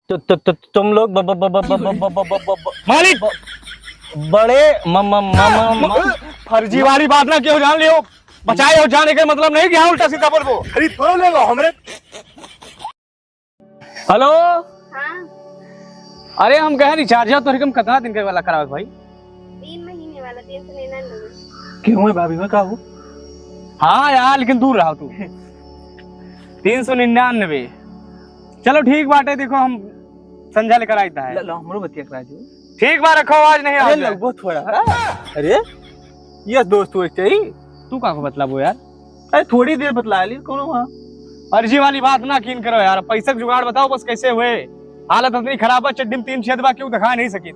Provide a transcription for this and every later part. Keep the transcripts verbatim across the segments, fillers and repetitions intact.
तु-, तु-, तु-, तुम लोग ब-, ब-, ब-, मालिक! ब-, बड़े म-, म-, म-, म-, म-, फर्जी वाली बात ना क्यों जान लियो? बचाए हो जाने के मतलब नहीं कि हाँ उल्टा सीधा बोलबो। अरे थोड़ा ले लो हमरे। हेलो। हाँ। अरे हम कहे recharge तोहरे हम कितना दिन के वाला करावे भाई? तीन महीने वाला, तीन सौ निन्यानवे। क्यों है भाभी, मैं का हो? हाँ यार, लेकिन दूर रहो तू। तीन सौ निन्यानवे। चलो ठीक बाटे, देखो हम संझा लेकर आइता है। ल-, लो, हमरो बतिया करा दो। ठीक बा, रखो, आज नहीं अरे आओगे। लगभग थोड़ा। अरे, ये दोस्त हो चाहिए। तू का को बतलाबो यार? अरे थोड़ी देर बतला ली, कौनो वहाँ। फर्जी वाली बात ना कीन करो यार, पैसा के जुगाड़ बताओ बस कैसे हुए। हालत इतनी खराब है, चड्डी में तीन छेद बा, क्यों दिखा नहीं सकी।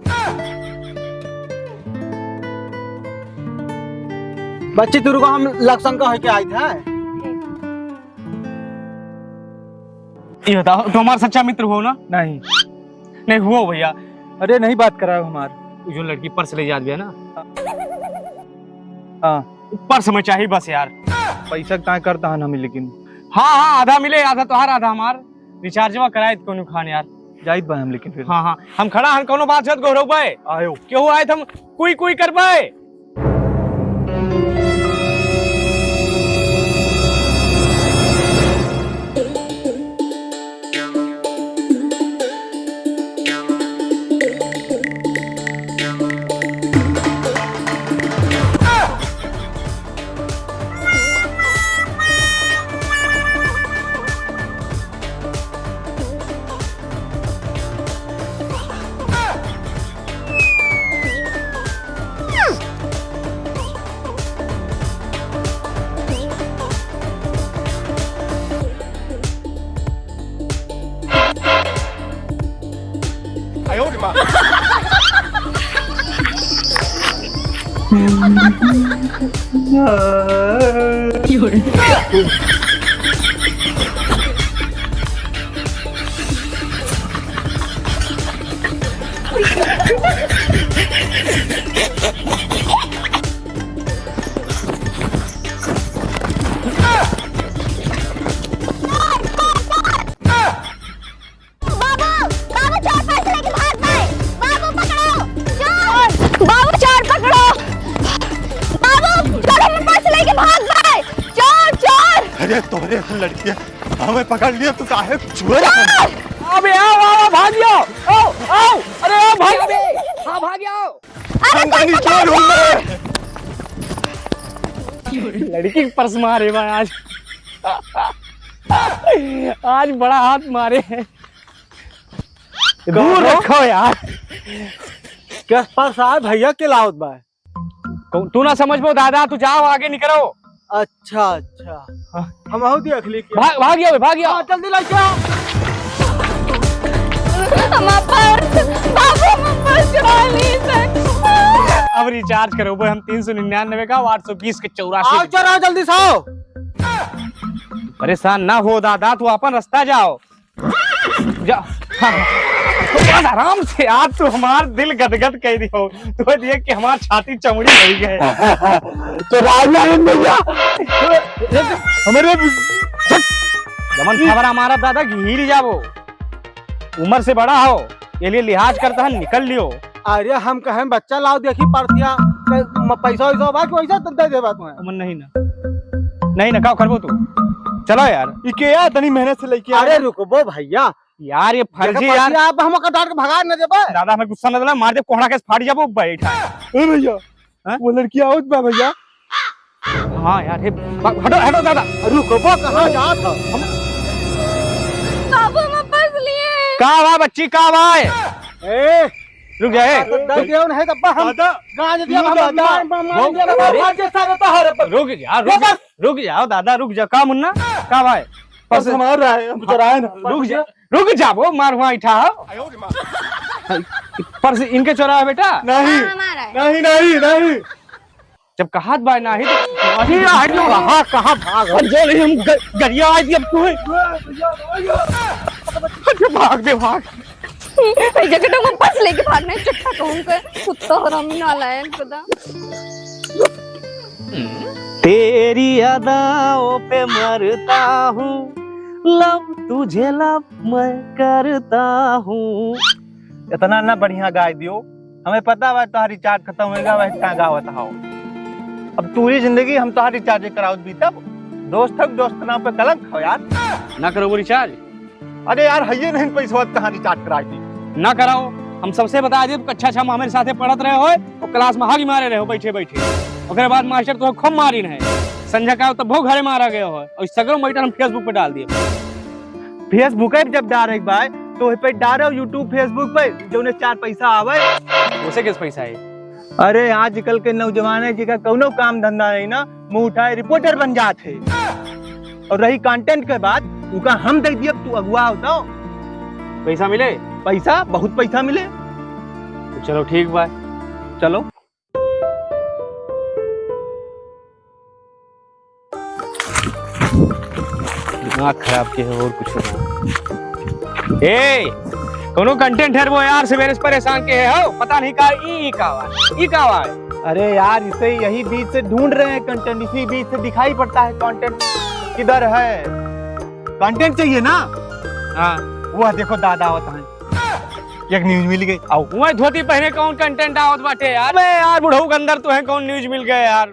बच्ची, तेरे को हम लक्षण का होके आए थे। ये बताओ, तो हमारा सच्चा मित्र हो ना? नहीं। नहीं हुआ भैया। अरे नहीं बात कराओ हमार। उ जो लड़की पर्स ले जात बिया ना? हाँ। पर्स में चाहिए बस यार। पैसा का करता है ना हमें लेकिन। हाँ, हाँ, आधा मिले, आधा तोहार, आधा हमार। रिचार्जवा कराए त कोनो खान यार। जाइत बा हम लेकिन फिर। हाँ, हाँ, हम खड़ा हन, कोनो बात जत गोहरऊ बे। आयो। केहू आए त हम कुई कुई करबे। बाबू, बाबू, चोर पर्स लेके भाग गए। बाबू, पकड़ो। चोर। बाबू, चोर पकड़ो। बाबू, चोर हमर पर्स लेके भाग गए। चोर, चोर। अरे तोरे लड़किया, हमें पकड़ लिया, तू काहे छुए रहा? चोर। अबे आओ, आओ, भाग जाओ। आओ, आओ। अरे आओ, भाग। अबे, हाँ, भाग जाओ। अरे खानदानी चोर हूँ मैं। लड़की के पर्स मारे बा आज। आज बड़ा हाथ मारे। दूर कहो? रखो यार। के पर्स आए भैया के लावत बा। कौन, तू ना समझबो दादा, तू जाओ आगे निकरो। अच्छा, अच्छा। हाँ। हम आहू देख ली क्या? भाग, भाग जाओ, भाग जाओ। हाँ, जल्दी लाई क्या? हमार पर्स, बाबू, हमार पर्स चुरा ली से। अब रिचार्ज करो, वो हम तीन सौ निन्यानवे का, आठ सौ बीस के चौरासी। आओ, चलो, जल्दी से आओ। परेशान ना हो दादा, तू अपन रास्ता जाओ। जा, हाँ, हाँ। बस आराम से यार, तू हमार दिल गदगद कइ दिहो। तू देख के हमार छाती चमड़ी होइ गए। तो राजनारायण भैया, हमारे जमन खबरा मारा दादा, घिरी जाबो। उमर से बड़ा हो, ये लिए लिहाज करता है, निकल लियो। अरे हम कहें बच्चा लाओ, देखी परतिया, प-, म-, पैसा वैसा बा कि वैसा दे देबा तुम्हें? अमन नहीं ना, नहीं ना, का करबो तू? चलो यार। ई के यार तनी मेहनत से लेके आ। अरे रुकबो भैया। यार ये फर्जी देखो यार। परतिया आप हमका डांट के भगा न देबे। दादा हमें गुस्सा न दिला, मार दे कोहड़ा के फाड़ जाबो बैठा। ए भैया, हाँ? वो लड़की आवत बा भैया। हाँ यार, हे, बा-, हटो, हटो दादा। रुकबो, कहाँ जात हो? हम बाबू, हम फंस लिए। का बा बच्ची, का बा? ए, रुक जा, ए। दर्द दियो नहीं तब हम दादा। गाज दिया हम दादा। मार, मार, मार वो दिया, अरे। मार के सारे तो हर पर। रुक जा, रुक जा, बस। रुक जाओ दादा, रुक जा। का मुन्ना, का बा? बस हमारा है, हम चुराए ना। रुक जा। रुक जा, वो मार वहाँ इठा हो। पर्स इनके चोरा है बेटा? नहीं, हाँ, हमारा है। नहीं, नहीं, नहीं। जब कहात बा नाही तो अरे, अरे, कहाँ, कहाँ भाग? अरे, जो नहीं हम ग-, गरिया आज अब तू है। अरे, भाग दे, भाग। ए जगह में पर्स लेके भागना है, चट्टा कहूँ के, कुत्ता हरामी नालायक खुदा। तेरी अदाओं पे मरता हूँ, लव तुझे लव मैं करता हूँ। इतना ना बढ़िया गाय दियो, हमें पता बा तोहार रिचार्ज खतम होइगा, वही इतना गावत हौ। अब तू ही जिंदगी हम तोहार रिचार्ज करावत बीतब। दोस्त हक, दोस्त के नाम पे कलंक हौ यार। ना करो वो रिचार्ज। अरे यार, हइये नहीं पैसवा, कहाँ रिचार्ज कराई दी? ना कराओ, हम सबसे बता दिए, अच्छा अच्छा हमारे साथे पढ़त रहे हो और क्लास में हागी मारे रहे हो बैठे बैठे। ओकरे बाद मास्टर तो खूब मारी रहे, संझा का तब घरे मारा गया हो और सगरो मैटर हम Facebook पे डाल दिए। Facebook पे जब डाले के बा, तो ओह पे डालो YouTube, Facebook पे, जौने चार पैसा आवे। उसे किस पैसा है? अरे, आजकल के नौजवान है, जेका कौनो काम धंधा नहीं ना, मुंह उठाए रिपोर्टर बन जात है। और रही कंटेंट के बात, उका हम दे दिए, तू अगुआ होता। पैसा मिले? पैसा, बहुत पैसा मिले। तो चलो ठीक बा। चलो। दिमाग खराब के है और कुछ नहीं। ए, कोनो कंटेंट है वो यार, सवेरे से परेशान के है हो, पता नहीं का ई, ई का हुआ, ई का हुआ है? अरे यार, इसे यही बीच से ढूंढ रहे हैं कंटेंट, इसी बीच से दिखाई पड़ता है कंटेंट किधर है। कंटेंट चाहिए ना? हाँ। वह देखो दादा आवत हैं, एक न्यूज मिल गई, आओ। वह धोती पहने कौन कंटेंट आवत बाटे यार? अबे यार, बुढ़ऊ के अंदर तो है, कौन न्यूज मिल गए यार?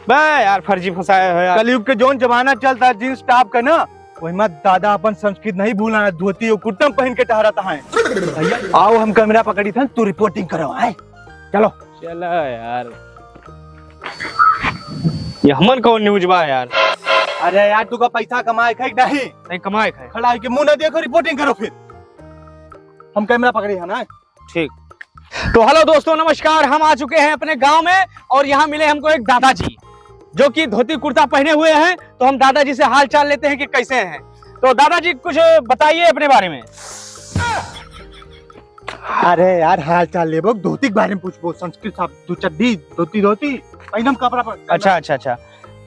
बे यार, फर्जी फंसाए हो यार। कलयुग के जौन जमाना चलता है, जींस टॉप का ना, वही मत दादा अपन संस्कृत नहीं भूला है, धोती और कुर्ता पहन के टहरत हैं। भैया, आओ हम कैमरा पकड़ी थे, तू रिपोर्टिंग करो, आए। चलो। चलो यार, ये हमन कौन न्यूज बा यार? अरे यार, तू का पैसा कमाए खाए कि नहीं? नहीं कमाए खाए। खड़ा होके मुंह ना देखो, रिपोर्टिंग करो फिर। हम कैमरा पकड़े हैं ना। ठीक। तो हेलो दोस्तों, नमस्कार। हम आ चुके हैं अपने गांव में और यहाँ मिले हमको एक दादाजी जो कि धोती कुर्ता पहने हुए हैं। तो हम दादाजी से हाल चाल लेते हैं कि कैसे हैं। तो दादाजी, कुछ बताइए अपने बारे में। अरे यार, हाल चाल लेबो, धोती के बारे में पूछबो, संस्कृत शब्द, दो चड्डी, धोती, धोती, एकदम कपड़ा पर। अच्छा, अच्छा, अच्छा।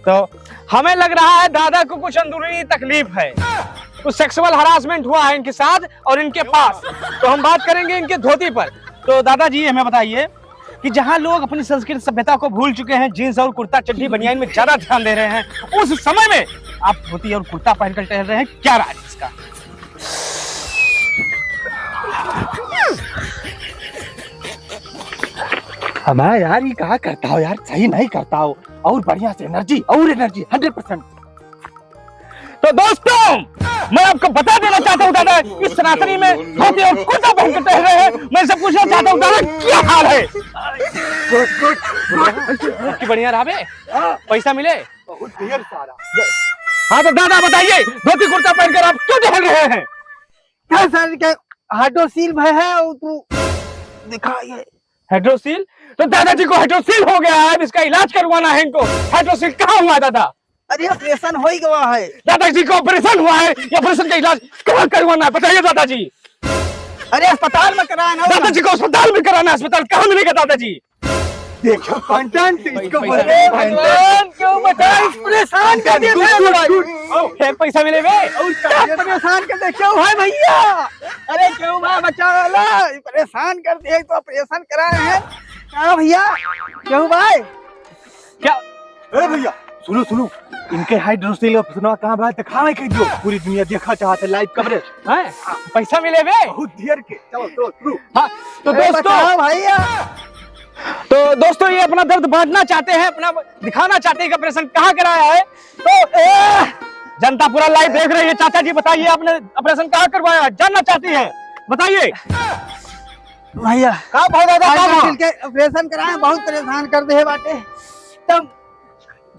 तो हमें लग रहा है दादा को कुछ अंदरूनी तकलीफ है, कुछ सेक्सुअल हरासमेंट हुआ है इनके साथ और इनके पास। तो हम बात करेंगे इनके धोती पर। तो दादाजी, हमें बताइए कि जहां लोग अपनी संस्कृति सभ्यता को भूल चुके हैं, जींस और कुर्ता चड्ढी बनियान में ज्यादा ध्यान दे रहे हैं, उस समय में आप धोती और कुर्ता पहनकर टहल रहे हैं, क्या राज है इसका? हमारा यार, ये कहा करता हो यार, सही नहीं करता हो। और बढ़िया से एनर्जी, और एनर्जी, हंड्रेड परसेंट। तो दोस्तों, मैं आपको बता देना चाहता हूँ दादा, इस सनातनी में धोती और कुर्ता पहन के टहल रहे हैं। मैं इनसे पूछना चाहता हूँ दादा, क्या हाल है? गुड, गुड, गुड। आपकी बढ़िया रहा बे? हाँ। पैसा मिले? बहुत ढेर सारा। हाँ तो दादा बताइए, धोती कुर्ता पहनकर आप क्यों टहल रहे हैं? क्या सर, क्या हाइड्रोसील भय है? वो तू दिखा ये। हाइड्रोसील? तो दादाजी को हाइड्रोसील हो गया है, अब इसका इलाज करवाना है इनको। हाइड्रोसील कहाँ हुआ है दादा? अरे, ऑपरेशन हो ही गया है। दादाजी को ऑपरेशन हुआ है, ये ऑपरेशन का इलाज कहाँ करवाना है, बताइए दादाजी। अरे, अस्पताल में कराया ना। दादाजी को अस्पताल में कराना है, अस्पताल कहाँ मिलेगा दादाजी? देखो कंटेंट, इसको पैसा बोलते हैं कंटेंट। भगवान, क्यों बताएं? परेशान कर दिया था गुड, गुड, भाई। गुड। हे, पैसा मिले बे? और क्या? परेशान कर दे, क्यों है भैया? अरे क्यों भाई, बचा वाला परेशान कर दिए, तो ऑपरेशन कराए हैं। हाँ भैया, क्यों भाई? क्या? ए भैया, सुनो, सुनो, इनके हाइड्रोसील ऑपरेशन कहाँ भाई, दिखावे के जो पूरी दुनिया देखा चाहते, लाइव कवरेज। हैं? पैसा मिले बे? बहुत देर के। चलो, चलो, शुरू। हाँ, तो अरे दोस्तों, बताओ भैया। तो दोस्तों, ये अपना दर्द बांटना चाहते हैं, अपना दिखाना चाहते हैं कि ऑपरेशन कहाँ कराया है। तो, ए, जनता पूरा लाइव देख रही है। चाचा जी, बताइए, आपने ऑपरेशन कहाँ करवाया है? जानना चाहती है, बताइए। भैया, का भाई दादा, का हाइड्रोसील के ऑपरेशन कराए, बहुत परेशान कर दे बाटे। तब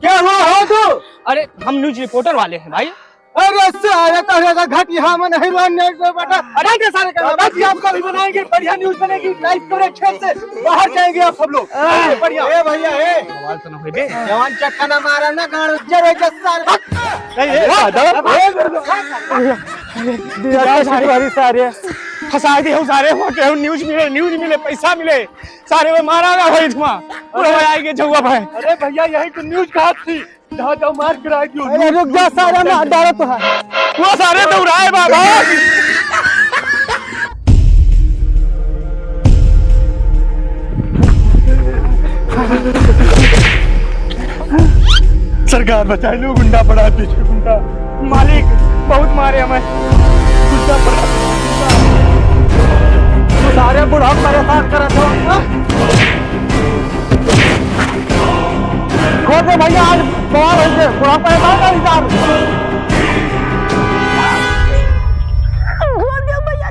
क्या हुआ हो तू? अरे, हम न्यूज रिपोर्टर वाले हैं भाई। अरे सारे तो घटिया मन है, रोन नहीं रो बेटा। अरे, अरे सारे का दादाजी, आपका भी बनाएंगे, बढ़िया न्यूज बनेगी, लाइव कवरेज खेत से बाहर जाएंगे आप सब लोग। अरे, बढ़िया। ए भैया, ए। सवाल तो ना होई बे। जवान चक्का ना मारा ना, गाड़ उज्जर हो जा सारे। नहीं, ए, दादा। ए, दादा, सारे, सारे। फंसा दे हो सारे, हो के हो, न्यूज मिले, न्यूज मिले, पैसा मिले। सारे वो मारा ना होई थमा। पूरा अरे। आएंगे झुआ भाई। अरे भैया, यही तो न्यूज कहा थी। जाओ, जाओ, मार गिराई दियो। अरे रुक जा, सारा मार डालो तो है। वो सारे दौड़ाए बाबा। सरकार बचाए लो, गुंडा पड़ा है पीछे, गुंडा। मालिक, बहुत मारे हमें। तू सारे बुढ़ा परेशान करत हो। छोड़ दे भैया, आज बवाल हो गए। बुढ़ा परेशान कर साहब। छोड़ दे भैया।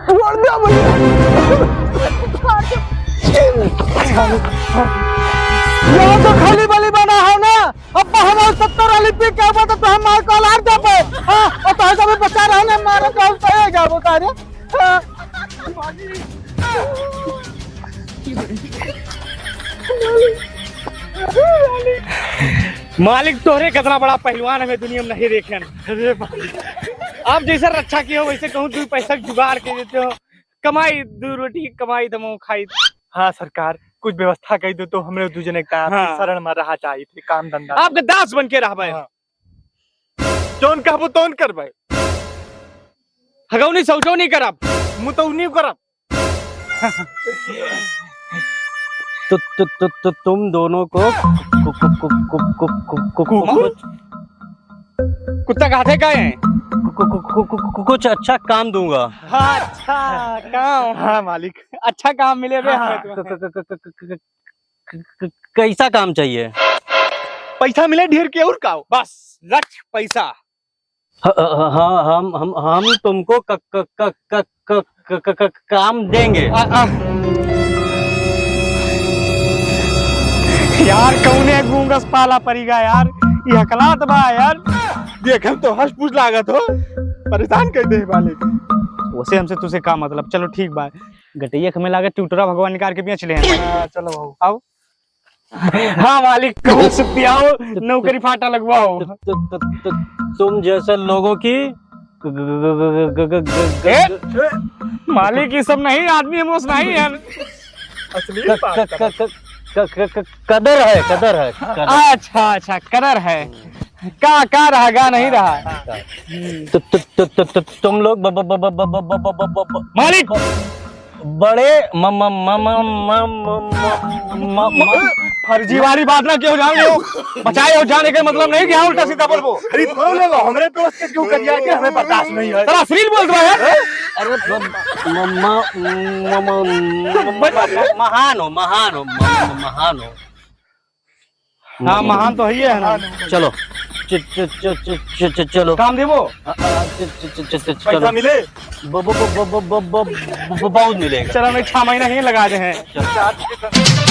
छोड़ दे भैया। छोड़ दे। यहाँ तो खाली बली बना है ना। अब हम सत्तर वाली पी के आबो तो हम मार को लार देबे। हाँ, और तो जब बचा रहने मारो तो हम सही हो जाबो तारे। हाँ। मालिक, तोहरे कितना बड़ा पहलवान हमें दुनिया में नहीं देखे। अरे मालिक। आप जैसे रक्षा किए हो वैसे कहूँ दो पैसा जुगाड़ के देते हो। कमाई, दो रोटी कमाई, दमो खाई। हाँ सरकार, कुछ व्यवस्था कर दो तो हमरे दू जने का हाँ। शरण में रहा चाहिए थे, काम धंधा। आपके दास बन के रहबे। हाँ। जौन कहबो तौन करबे। हगौनी शौचौनी करब। मुतौनी करब। तो, तो, तो, तो तुम दोनों को कु-, कु-, कु-, कु-, कु-, कु-, कु-, कुकुर? कुछ कुत्ता खाते का है? कु-, कु-, कु-, कु-, कु-, कु-, कुछ अच्छा काम दूंगा। अच्छा काम। हाँ मालिक। अच्छा काम मिले बे हाँ, हमें क-, तुम्हें। क-, क-, क-, क-, क-, क-, क-, कैसा काम चाहिए? पैसा मिले ढेर के और का हो? बस लक्ष्य पैसा। ह-, ह-, ह-, ह-, हम, हम, हम तुमको क-, क-, क-, क-, क-, क-, क-, क-, काम देंगे। आ, आ। यार, कौने गूंगस पाला पड़ी गा यार, ई हकलात बा यार। देख, हम तो हंस पूछ लागत हो, परेशान कर दे वाले। वैसे हमसे तुझसे का मतलब, चलो ठीक बा। गटैया के में लागे टुटरा भगवान निकाल के बेच ले हैं। हाँ, चलो आओ। आओ। हाँ मालिक, कहूँ से पियाओ, नौकरी फाटा लगवाओ। तु-, तु-, तु-, तु-, तुम जैसे लोगों की ग-, ग-, ए, मालिक, ये सब नहीं, आदमी हम उस नहीं है। असली क-, बात क-, करो। क-, क-, क-, क-, क-, कदर है, कदर है, कदर। अच्छा, अच्छा, कदर है। का, का रहा, गा नहीं रहा। तो, तो, तो, तो, तो तुम लोग ब-, ब-, ब-, मालिक! बड़े म-, म-, म-, म-, म-, म-, म-, म-, म-, फर्जीवाड़ी बात ना क्यों जान लियो? बचाए हो जाने के मतलब नहीं कि हाँ उल्टा सीधा बोलबो। अरे बोल लो, हमरे दोस्त के क्यों करिया के हमें बर्दाश्त नहीं है। तेरा अश्लील बोल रहा है। अरे म-, म-, म-, म-, म-, म-, म-, महान हो, महान हो, म-, म-, महान हो। हाँ, महान तो है ही है ना। चलो, च-, च-, चलो। काम देबो? हाँ, हाँ, च-, च-, च-, च-, च-, पैसा चलो। मिले? ब-, ब-, ब-, बहुत मिलेगा। चलो, नहीं, छह महीना ही लगा दे हैं। चलो।